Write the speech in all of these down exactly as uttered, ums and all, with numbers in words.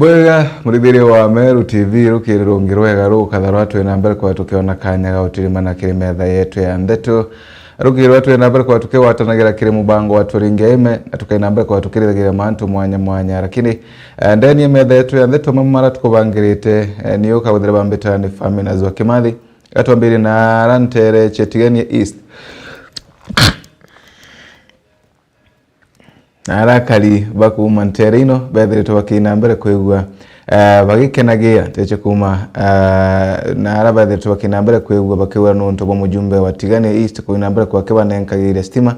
Bwega, murithiria wa Meru T V, rukiri rungi rwega rukatha rwa twina mbere kwa tukiona kanya ga utirimana kiri metha yetu ya ndeto. Rukiri rwa twina mbere kwa tukigwatanagira kiri mubango wa Turinge Ime, na tukaina mbere kwa tukirithagiria mantu mwanya mwanya, lakini, eh, ndeni ya metha yetu ya ndeto, mamwe mara tukubangirite, eh, ni ukaguthira bambita ni Famina Zwa Kimathi, gatwambire na ara ntere cia Tigania East. Na ara akari ba kuuma ntere ino bethiritwe bakiina mbere kwigua, eh, bagikenagia nteche kuuma, eh, na ara bethiritwe bakiina mbere kwigua bakiuga nuntu bwa mujumbe wa Tigania East kuina mbere kwa kibanenkagiria stima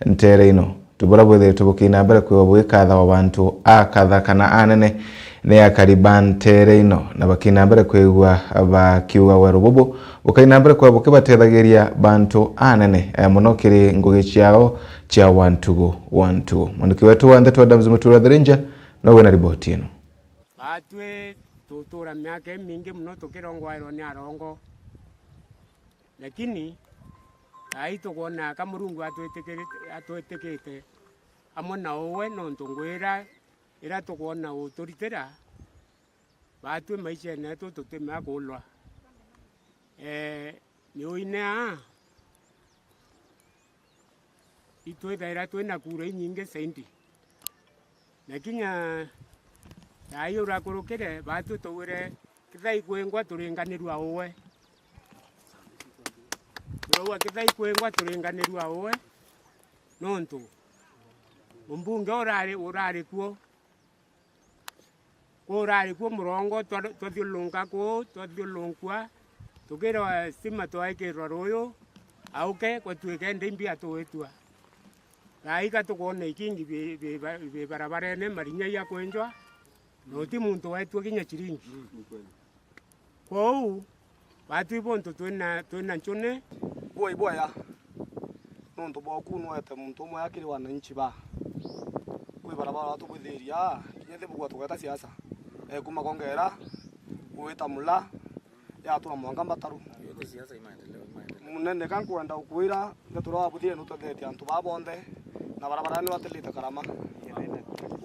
ntere ino. Tubura bwithiritwe bukiina mbere kwigua bugikathawa bantu akatha kana anene ni akari ba ntere ino, na bakiina mbere kwigua bakiuga weru bubu bukaina mbere kwigua bukibatethagiria bantu anene, eh, muno kiri ngugi ciao cia wantugu wantugu. Mwandiki wetu wa ndeto Adams Mutura Thirinja nowe na riboti ino. Batwi tutura miaka imingi muno tukirongwairwa ni arongo, lakini thaa ii tukwona ka Murungu atwitikirite-, atwitikite amwe na uwe, nontu ngwira ira tukwona uturitira, batwi maishene yetu tutimea kulwa. Eh, miuine aa, itwithaira twina kura inyingi saindi. Na kinya thaa ii urakurukire, batwi tugwire kithai kwingwa turinganirua uwe. Turauga kithai kwingwa turinganirua uwe, nontu mumbunge urari, urari kuo, kurari kuo murongo twa-, twathiulunka kuu, twathiulunkua, tukirwa stima twaikirwa ruyu, auke gwatuike ndi mbi atuitua. Thaa ii ka tukwona ikingi bi, bi, bi barabarene, marinya ya kwenjwa, na uti muntu wetua kinya chiringi. Kwou, batwi buntu twina, twina nchune. Bwai bwaya, nontu bwa kunwete muntu umwe akiri wananchi ba. Kwi barabara batubwithiria, kinya thibugua tugeta siasa. Ekuma kongera, gwita mula, yatura mwanka mbataru. Munene ka nkwenda ukwira, ndeto ura wabuthire nutethetie antu baa bonthe, na barabara ni watilite karama.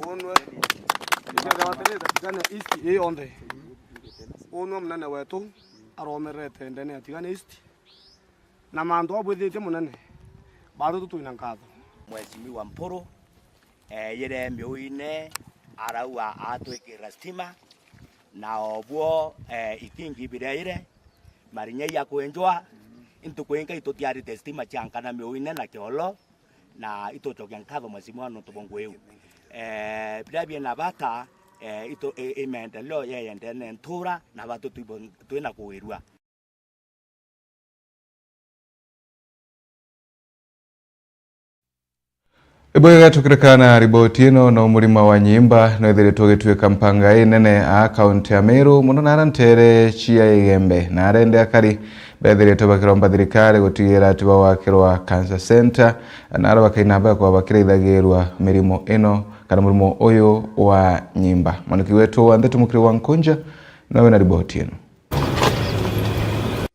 Unwe, nikeja watilite Tigania East ii yonthe. Unwe munene wetu aromerete ndene ya Tigania East, na mantu abwithitie munene, batwi tutwina nkatho. Mheshimiwa Mpuru, eh, yire miuine arauga atwikirira stima, na obwo, eh, ikingi biraire, marinya ya kwenjwa, intuku ingi itutiarite stima ciankana miuine na kiolo, na itucokia nkatho Mheshimiwa nontu bwa ngugi iu. Eh, biria biena bata, eh, itu-, i, i maendeleo yeyendene ntura, na batwi twi-, twina kuwirua. Ibwega tukirikana riboti ino, no murima wa Nyimba no ithiritwe ugituika mpanga inene a kaunti ya Meru, muno na ara ntere cia Igembe, na ara indi akari bethiritwe bakiromba thirikari gutigira ati bawakirwa cancer center, na ara bakaina mbere kwa bakiraithagirwa mirimo ino kana murimo uyu wa Nyimba. Mwaniki wetu wa ndeto Mukiri wa Nkunja nowe na riboti ino.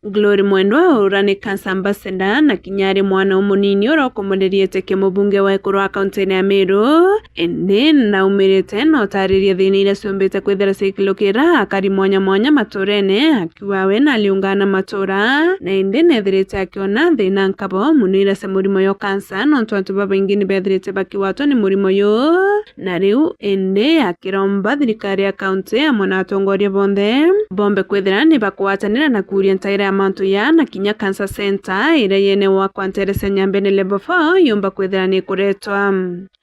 Glory Mwendwa ura ni cancer ambassador na kinya ari mwana umunini ura ukomoreriete kimubunge wa ikuru a kaunti ya Meru, indi naumirite na utariria thina iria ciumbite kwithira cikilukira akari mwanya mwanya maturene, akiuga we na aliungana matura, na indi nethirite akiona thina nkabo muno iria cia murimo yo cancer, nontu antu babaingi ni bethirite bakiwatwa ni murimo yu. Na riu indi akiromba thirikari ya kaunti amwe na atongoria bonthe bombe kwithira ni bakwatanira na kuuria ntaira ya mantu ya na kinya cancer center iria yene wakwa ntere cia Nyambene level four yumba kwithira ni ikuretwa.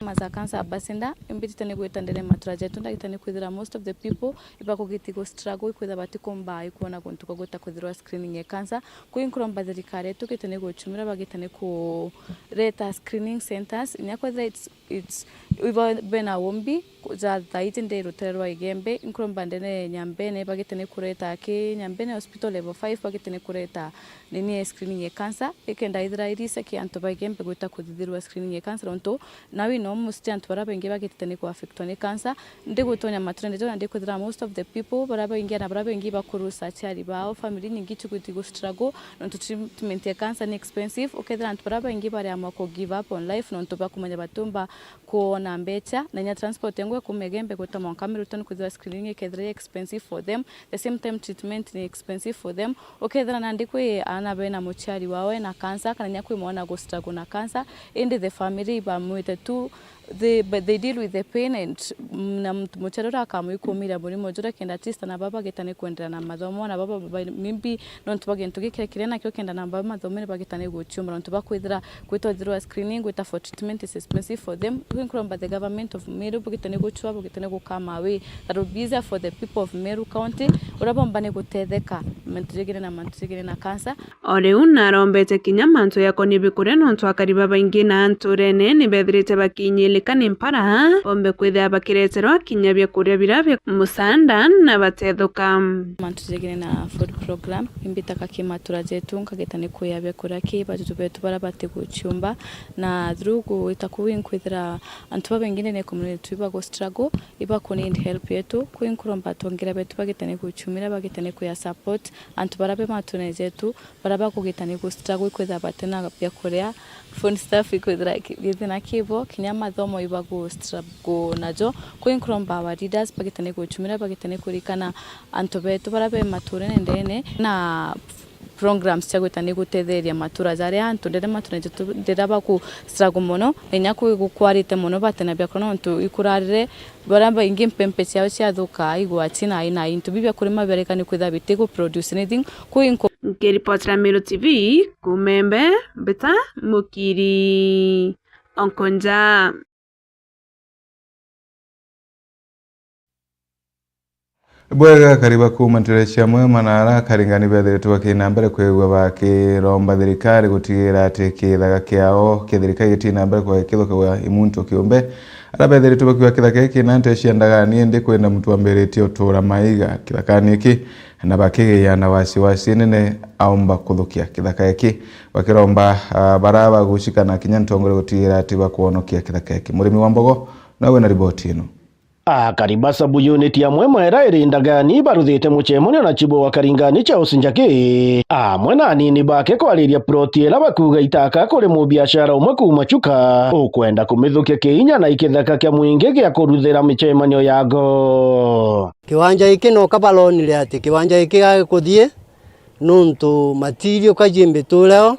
As a cancer ambassador, imbitite ni gwita ndene matura jetu, ndagita ni kwithira most of the people ibakugiti gu struggle ikwitha batikumba ikwona guntu kwa gwita kwithirwa screening ya cancer. Kwi nkuromba thirikari yetu gite ni guchumira bagite ni kureta screening centers, inya kwithira it's It's, ibo bena wombi, ku-, ja thaiti ndi rutere rwa Igembe, nkuromba ndene Nyambene, bagite ni kureta ki Nyambene Hospital level five, bagite ni kureta nini ya screening ya cancer, ikenda ithira irisa ki antu ba Igembe gwita kuthithirwa screening ya cancer, nontu nawe no musti antu baria baingi bagitite ni ku affectwa ni cancer, ndi gutonya maturende jona ndi kwithira most of the people baria baingi na baria baingi bakurusa aciari bao, family nyingi chigwiti gu struggle, nontu treatment ya cancer ni expensive, ukethira antu baria baingi bariamwa ku give up on life, nontu bakumenya batiumba kwona mbecha, na inya transport yangu ya kuuma Igembe gwita mwanka Miruton kwithirwa screening ikethira i expensive for them, the same time treatment ni expensive for them. Ukethira nandi kwi aana bena muciari wao ena cancer, kana inya kwi mwana gu struggle na cancer, indi the family ibamwite tu, they, but they deal with the pain and, mm, na muntu muciari uria akamwikumira murimo juria kenda at least aana baba bagitane kuendelea na mathomo, na baba ba-, maybe nontu bwa gintu gikira kiria nakio kenda aana baba mathomere bagitane guciumba, nontu bakwithira gwita through a screening, gwita for treatment is expensive for them. Kwi nkuromba the government of Meru bugitane gucua, bugitane gukama away. That will be easier for the people of Meru County, uria bomba ni gutetheka mantu jegene na mantu jegene na cancer. O riu narombete kinya mantu jakonie bikuria, nontu akari babaingi na nturene ni bethirite bakinyilika ni mpara, bombe kwithira bakireterwa kinya biakuria biria bia musanda na batethuka. Mantu jegene na food program, imbitaga ki matura jetu, nkagita ni kuya biakuria ki bajuju betu baria batiguciumba, na through gwita kuu inkwithira antu babaingi ndene ya community bagu struggle, ibaku need help yetu, kwi nkuromba atongeria betu bagita ni guciumira, bagita ni kuya support antu baria be matura jetu, baria bakugita ni gu struggle ikwithira batina biakuria, food stuff ikwithira ki-, githina kibo, kinya mathomo ibagu struggle najo. Kwi nkuromba our leaders bagita ni guciumira, bagita ni kuririkana antu betu baria be maturene ndene na programs cia gwita ni gutetheria matura jaria antu ndene matura jetu ndira baku struggle mono, na inya kwi gukwarite mono batina biakuria nontu ikurarire baria baingi mpempe ciao ciathuka igwati na aina into bibia kurima biareka ni kwithira bitigu produce anything. Kwi nku- Nkiripotera Meru T V, kuuma Igembe, Mbita Mukiri, Onkonja. Bwega, kariba kuuma ntere cia Mwema na ara akaringani bethiritwe bakina mbere kwigua bakiromba thirikari gutigira ati kithaka kiao kia thirikari gitina mbere kwa gikithukagwa i muntu kiumbe. Ara bethiritwe bakiuga kithaka giki na nte cia ndagani, indi kwina muntu wambiritie utura maiga kithakani giki, na bakigia na wasiwasi nene aumba kuthukia kithaka giki, bakiromba, ah, bara bagucika na kinya ntongoria gutigira ati bakwonokia kithaka giki. Murimi wa Mbogo nawe na riboti ino. Akari ba sub-unit ya Mwema ira iri Ndagani baruthite mucemanio na chibu wa Karingani Charles Njagi, amwe na anini bake kwariria ploti ira bakuuga itaka kuri mubiashara umwe kuuma Chuka ukwenda kumithukia kiinya na ikithaka kia mwingi gia kuruthira micemanio yago. Kiwanja giki no kabaronire ati kiwanja giki gagikuthie, nontu material kaji mbitureo,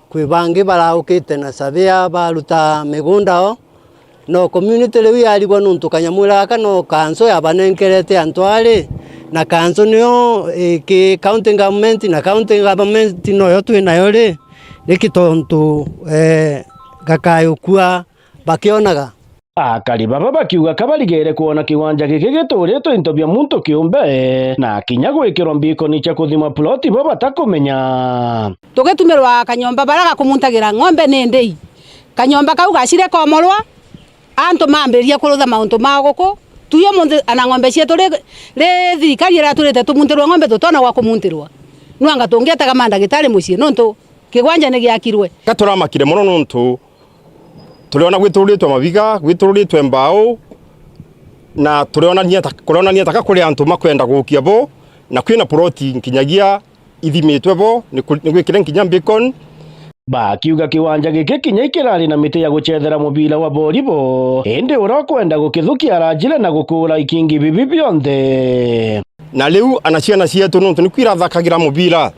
kwi bangi baraukite na surveyor baruta migunda o. No community riu yarigwa nontu kanyamu gaka no kanso yabanenkerete antu ari, na kanso nio iki county government, na county government noyo twi nayo ri, niki tontu, eh, gakayukua bakionaga. Akari baba bakiuga ka barigere kwona kiwanja giki gituritwe into bia muntu kiumbe, na kinya gwikirwa mbikoni cia kuthima ploti bo batakumenya. Tugitumirwa kanyomba baria gakumuntagira ng'ombe ni ndei. Kanyomba kau gacire komorwa, antu mambiriria kurutha mauntu mao guku. Tuyo munthi ana ng'ombe cietu ri, ri thirikari iraturite tumuntirwe ng'ombe tutona gwa kumuntirwa. Nwanga tungietaga mandagitari mucii nontu kigwanja ni giakirwe. Ka turamakire mono nontu turiona gwitururitwe mabiga, gwitururitwe mbao, na turionania ta, kurionania ta ka kuri antu makwenda gukia bo, na kwina ploti nkinyagia ithimitwe bo, ni ku-, ni gwikire nkinya beacon. Bakiuga kiwanja giki kinya ikirari na miti ya gucethera mubira wa volleyball, indi uria ukwenda gukithukia arajire na gukuura ikingi bibi bionthe. Na riu ana ciana cietu nontu niku irathakagira mubira,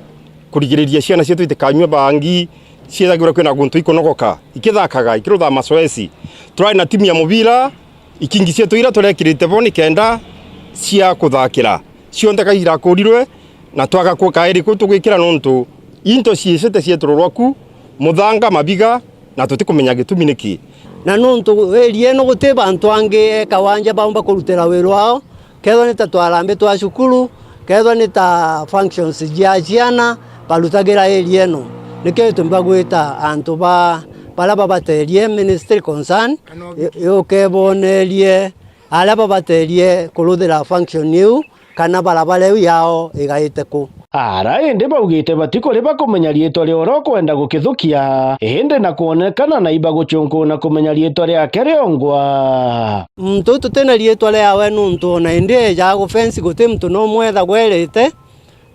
kurigiriria ciana cietu itikanyue bangi, ciethagirwa kwina guntu ikunogoka, ikithakaga, ikirutha masoesi. Turari na timu ya mubira, ikingi cietu iria turekirite bo nikenda cia kuthakira, cionthe ka irakurirwe, na twaga ku-, kairi kuu tugwikira nontu into ciicite cietururwa ku, muthanga, mabiga, na tutikumenya gitumi niki. Na nontu area ino guti bantu angi e kawanja baumba kurutira wira wao, kethwa ni ta twarambi twa cukuru, kethwa ni ta functions cia ciana, barutagira area ino. Nikio gitumi bagwita antu ba, baria babaterie ministry concern, i-, yuke bonerie aria babaterie kuruthira function iu, kana barabara iu yao igaite ku. Ara indi baugite batikuri bakumenya riitwa ria uria ukwenda gukithukia, indi na kwonekana na ibagucunkuna kumenya riitwa riake riongwa. Muntu uu tutina riitwa riawe nuntu ona indi eeja gufence guti muntu numwe ethagwa erite,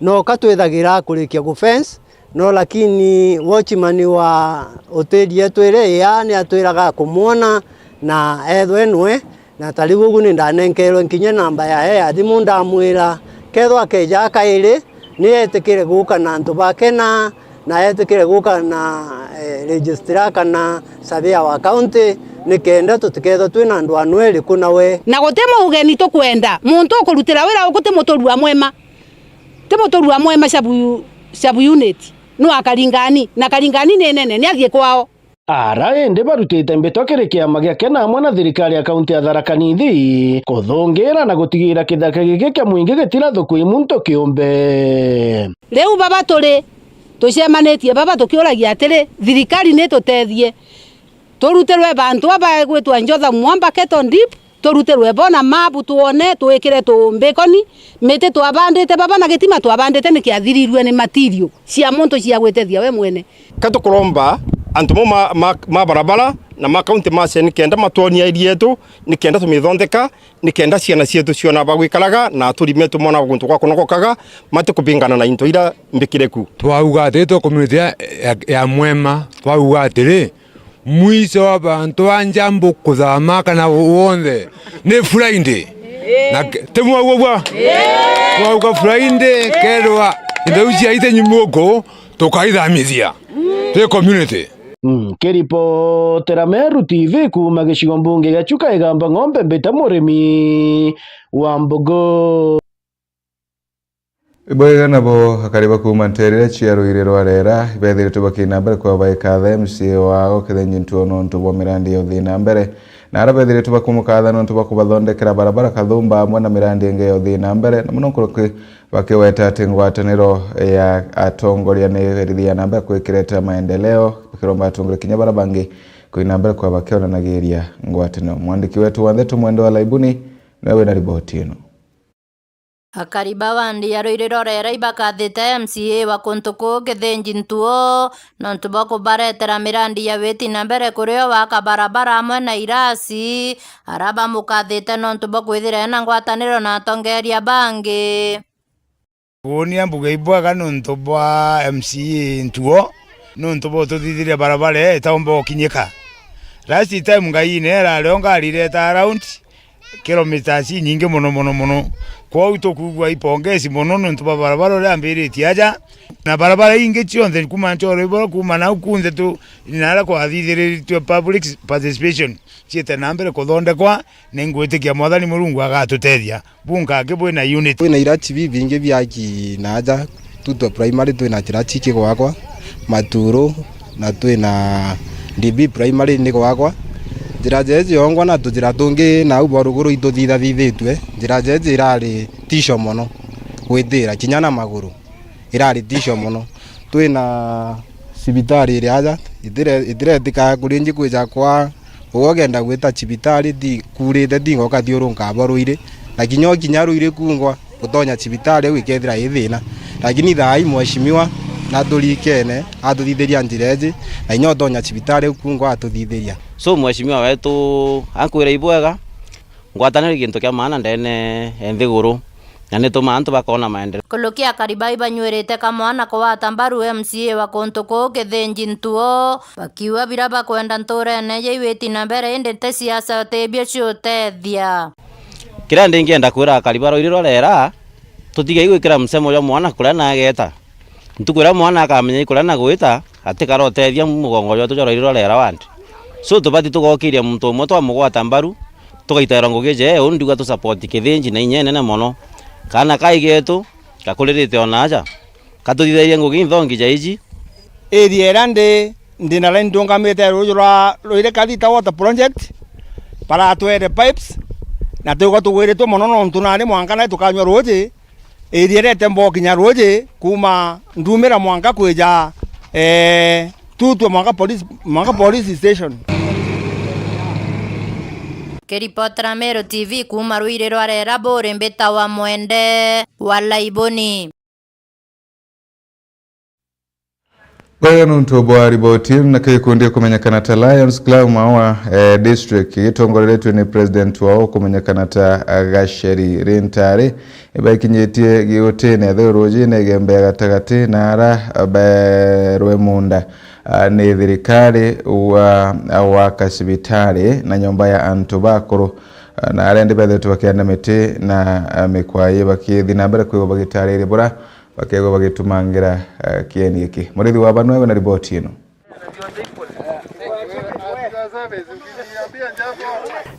no ka twithagira akurikia gufence, no lakini watchman wa hoteli yetu iria ii aa ni atwiraga akumwona, Na ethwe nwe, na ta riu ugu ni ndanenkerwe nkinya namba yae ya thimu, ndamwira kethwa akeja kairi, ni etikire guka na antu bake na, na etikire guka na, eh, registrar kana surveyor wa county, nikenda tutikethwa twina andu a nwe riku nawe. Na guti mugeni tukwenda, muntu ukurutira wira uku ti muturua mwema. Ti muturua mwema sub, sub unit. No akaringani, na karingani ni nene, ni athie kwao. Ara indi barutite mbitwa kiri kiama gia Kena amwe na thirikari ya kaunti ya Tharaka Nithi kuthungira na gutigira kithaka giki kia mwingi gitirathukwi muntu kiumbe. Riu baba turi tucemanitie baba tukiuragia atiri, thirikari ni tutethie, turutirwe bantu aba gwitwa Njotha Mwamba Cattle Dip, turutirwe bona mabu twone, twikire tumbikoni, miti twabandite baba na gitima twabandite ni kiathirirue ni material cia muntu cia gwitethia we mwene. Ka tukuromba antu mau ma, ma, ma barabara na ma county macia nikenda matwonie area yetu, nikenda tumithondeka, nikenda ciana cietu ciona ba gwikaraga na aturi metu mona guntu gwa kunogokaga, matikubingana na into ira mbikire ku. Twauga ati twi community ya, ya, ya Mwema, twauga atiri, mwiso wa bantu anja mbukuthama kana wonthe ni Friday. Na ke-, ti mwauga bwa? Twauga Friday, kerwa into iu ciaite nyumuku, tukaithamithia. Twi community. Mm, kiripotera Meru T V kuuma gicigo mbunge gia Chuka Igamba Ng'ombe, mbita murimi wa mbogo. Ibwega nabo akari ba kuuma nteere iria cia ruiri rwa Reera, ibethiritwe bakiina mbere kwa baikatha M C A wao Kithenji Ntuo nontu bwa mirandi ya uthii na mbere. Na ara bethiritwe bakumukatha nontu bwa kubathondekera barabara kathumba amwe na mirandi ingi ya uthii na mbere, na muno nkuruki bakiweta ati ngwataniro ya atongoria ni irithia na mbere kwikireta maendeleo, bakiromba atongoria kinya bara bangi kuina mbere kwa bakionanagiria ngwataniro. Mwandiki wetu wa ndeto Mwende wa Laibuni niwe wina riboti ino. Akari ba wandi ya Ruiri Rorera ibakathite M C A wa kuntu kuu Kithinji Ntuo nontu bwa kubaretera mirandi ya witi na mbere kurio waka barabara amwe na irasi, ara bamukathite nontu bwa kwithira ena ngwataniro na atongeria bangi. Gunia mbuga ibwega nontu bwa M C A Ntuo, nontu bwa ututhithiria barabara ii itaumba ukinyika. Last time ngai ine irari o ngari ireta around kilometres inyingi mono, mono, mono. Kwou tukwigua ipongezi mono nontu bwa barabara uria ambiritie aja. Na barabara ingi cionthe kuma Nchoro Iboro, kuma nau kunthe tu, naria kwathithiriritue public participation, ciite na mbere kuthondekwa, na ingwitikia Mwathani Murungu agatutethia. Bunka aki bwina unit. Twina irachi bibingi biaki na aja, Tutwa Primary twina kirachi kigwakwa, Maturu, na twina D B Primary ni gwakwa. Njira jeje yongwa na tujira tungi nau bwa ruguru ituthithathithitue. Njira jeje irari tisho mono gwitira, kinya na maguru irari tisho mono. Twina cibitari iri aja, itire-, itiretika kurinji kwija kwa Ugwe ukenda gwita cibitari, thi-, kuurite thinga ukathiurunka abo Ruiri, na kinya ukinya Ruiri kungwa, utonya cibitari iu ikethira i thina. Lakini thaa ii mheshimiwa naturikene, atuthithiria njira iji, na kinya utonya cibitari iu kungwa atuthithiria. So mheshimiwa wetu akwira ibwega, ngwataniro i gintu kia maana ndene ya nthiguru. Na nitumaa antu bakona maendeleo. Nkuruki akari bau ibanyuirite kamwana kugwata mbaru M C A wa kuntu kuu Kithinji Ntuo, bakiuga bira bakwenda nturene iu iwiti na mbere indi ti siasa ti bio ciutethia. Kiria ndingienda kwira akari ba Ruiri rwa Reera, tutigei gwikira musemo jwa mwana kuria nageta. Ntuku iria mwana akamenya i kuria na gwita, atikara utethia mugongo jwetu jwa Ruiri rwa Reera ward. So tubati tugokiria muntu umwe twamugwata mbaru, tugaitairwa ngugi jee, uu ndiuga tu support Kithinji na inya inene mono. Kaana kai getu, gakuririte o naaja, katuthithagia ngugi inthongi ja iji. Area iria ndi, ndi na line ndungamite ruuji rwa Ruiri Kathita Water Project, baratwere pipes, na twigua tugwiritwe mono nontu nandi mwanka nai tukanyua ruuji, iriirete mbokinya ruuji kuuma Ndumira mwanka kwija, eh, Tutwe mwanka police, mwanka police station. Kiripotera Meru T V kuuma Ruiri rwa Reera buri mbita wa Mwende wa Laibuni. Bwega nontu bwa riboti ino, na gikundi kumenyekana ta Lions Club Maua, eh, District, gitongoreretwe ni president wao kumenyekana ta, eh, Gacheri Rintari, ibakinyitie giutine atheu rujine igembe ya gatagati na ara berwe munda, ah, ni thirikari wa, ah, gwaka cibitari na nyomba ya antu bakuru, ah, na aria ndi bethetwe bakianda miti na, ah, mikwayi bakithi na mbere kwigwa bagitariria bura bakegwa bagitumangira, eh, kieni giki. Murithi wa Banwegwe na riboti ino.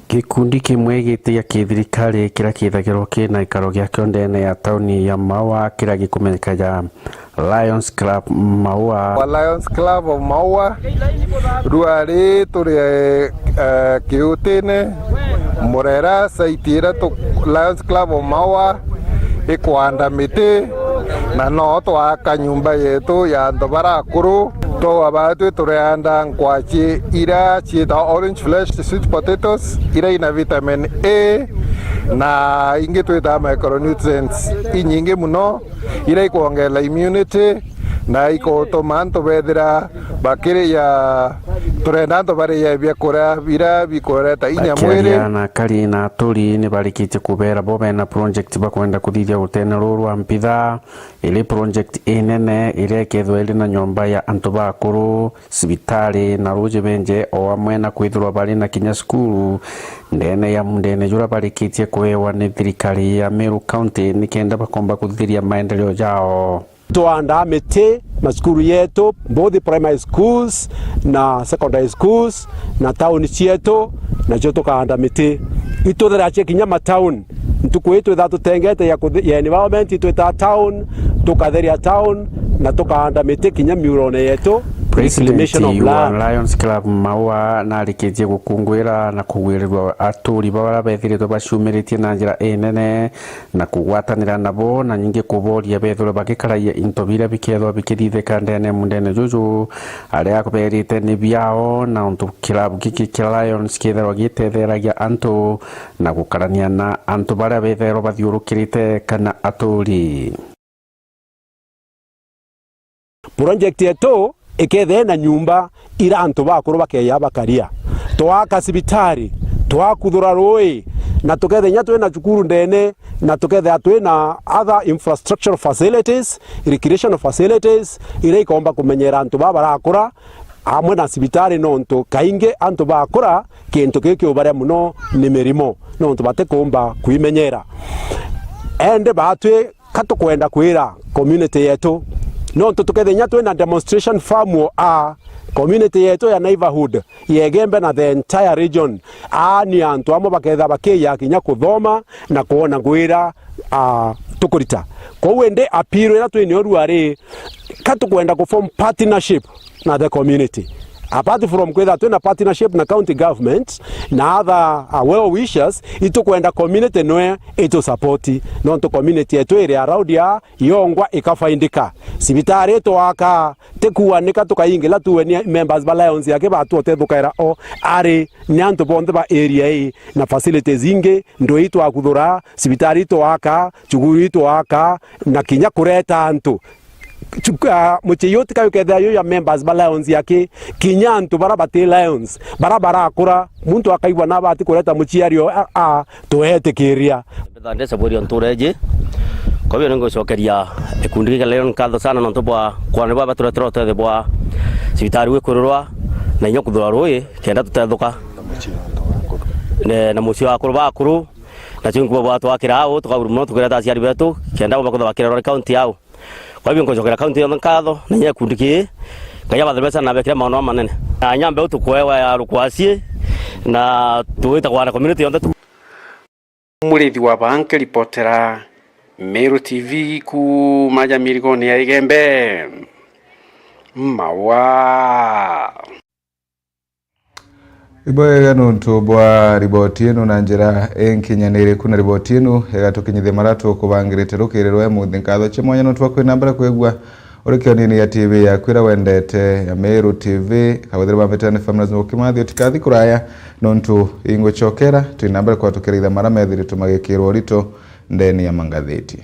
Gikundi kimwe giti gia kithirikari kiria kithagirwa kina ikaro giakio ndene ya tauni ya Maua kiria gikumenyeka ja Lions Club Maua. Wa Lions Club of Maua, rua ri turi, eh, kiutine, Murera, site iria tu-, Lions Club of Maua ikwanda miti, na no twaka nyumba yetu ya antu bara akuru. Twa batwi tureanda nkwachi iria ciitawa orange flesh sweet potatoes, iria ina vitamin A, na ingi twitaga micronutrients inyingi muno, iria ikwongerera immunity na ikutuma antu bethira bakiria, turenda antu baria biakuria biria bikureta inya mwiri. Bakiaria na akari na aturi ni barikitie kubera bo bena project bakwenda kuthithia utene ruu rwa mpitha, iri project inene iria ikethwa iri na nyomba ya antu bakuru, cibitari na ruji benje, o amwe na kwithirwa bari na kinya cukuru ndene ya mundene juria barikitie kuewa ni thirikari ya Meru County nikenda bakomba kuthithiria maendeleo jao. Twaandaa miti macukuru yetu, both primary schools na secondary schools, na tauni cietu, nacio tukaanda miti. Itutheracia kinya matauni. Ntuku ii twithaa tutengete ya kuthi-, ya environment, itwitaa town, tukatheria town, na tukaanda miti kinya miurone yetu. President reclamation of wa land. Lions Club Maua narikitie gukunguira na kugwirirwa aturi baria bethiritwe baciumiritie na njira inene na kugwatanira nabo, na nyingi kuboria bethirwe bagikaraia into biria bikethwa bikithithika ndene mundene juju, aria berite ni biao, na untu kilabu giki kia Lions kithirwa gitetheragia antu na gukarania na antu baria bethairwa bathiurukirite kana aturi. Project yetu ikethia ina nyumba ira antu bakuru bakeya bakaria. Twaka cibitari, twakuthura rui, na tukethia inya twina cukuru ndene, na tukethia twina other infrastructural facilities, recreational facilities, iria ikomba kumenyera antu baba barakura, amwe na cibitari, nontu kaingi antu bakura, kintu kiu kiubaria muno ni mirimo, nontu batikumba kwimenyera. Ende batwi ka tukwenda kwira community yetu, nontu tukethia inya twina demonstration farm o a community yetu ya neighborhood ya Igembe na the entire region, a ni antu amwe bakethia bakiya kinya kuthoma na kwona ngwira, a, tukurita. Kwou indi appeal iria twinio rua ri, ka tukwenda ku form partnership na the community. Apart from kwithirwa twina partnership na county government na other, uh, well wishers, itukwenda community nwe itu support, nontu community yetu iri around ya yongwa ikafaindika. Cibitari itwaka, tikuanika tukaingila tuwe ni members ba Lions yake batuotethukaira o ari ni antu bonthe ba area ii, na facilities ingi, ndui itwakuthura, cibitari itwaka, cukuru itwaka, na kinya kureta antu. Chu-, ah, mucii utika yukethira yu ya members ba Lions yaki, kinya antu bara bati Lions, bara barakura, muntu akaigua na abati kureta muciari o, a, a, tuetikiria. Mbithaa ndi Samuel o ntuura iji. Kwa hivyo ningucokeria gikundi giki kia Lion nkatho sana nontu bwa kwana bwa baturetera utethio bwa cibitari gwikururwa na inya kuthura rui kenda tutethuka. Ne, na mucii wa akuru ba akuru, nacio nkuba bwatwakira au, tukauru muno tukireta aciari betu kenda baumba kwithirwa bakirerwa ni county au. Kwa hivyo, ngucokera kaunti yonthe nkatho, na inya gikundi kii, Ngai abathime sana na bekire maono manene. Na inya mbeu tukwewa ya rukwasi, na tuwita kwana community yonthe tu. Murithi wa Banke ripotera Meru T V kuuma ja mirigone ya Igembe. Mawa. Ibwega nontu bwa riboti ino na njira inkinyaniriku, na riboti ino igatukinyithia maria tukubangirite rukiri rwa imuthi. Nkatho cia mwanya nontu bwa kwina mbere kwigua uri kionini ya T V yaku iria wendete ya Meru T V. Kabwithire bambitira ni Families Mukimathi, utikathi kuraya nontu ingucokera twina mbere kwa tukiraitha maria methiritwe magikirwa urito ndeni ya mangathiti.